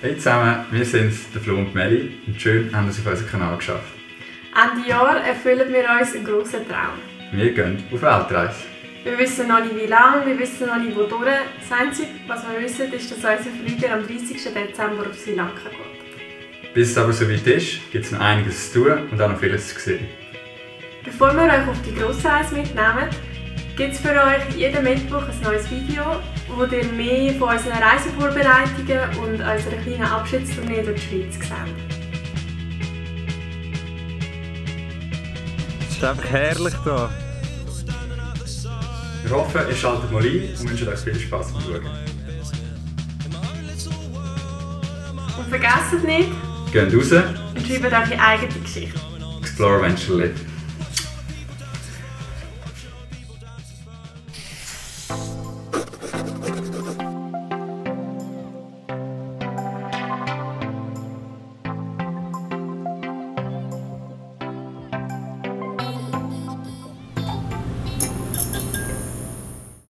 Hey zusammen, wir sind der Flo und Meli und schön haben wir es auf unseren Kanal geschafft. Ende Jahr erfüllen wir uns einen grossen Traum. Wir gehen auf Weltreise. Wir wissen noch nicht wie lange, wir wissen noch nicht wodurch. Das Einzige, was wir wissen, ist, dass unser Flieger am 30. Dezember auf Sri Lanka geht. Bis es aber soweit ist, gibt es noch einiges zu tun und auch noch vieles zu sehen. Bevor wir euch auf die Grossreise mitnehmen, gibt es für euch jeden Mittwoch ein neues Video, wo ihr mehr von unseren Reisevorbereitungen und unserer kleinen Abschiedstournee durch die Schweiz seht. Es ist einfach herrlich hier. Wir hoffen, ihr schaltet mal ein und wünschen euch viel Spass beim Schauen. Und vergesst nicht, Geht raus, und schreibt eure eigene Geschichte. explore, venture, live.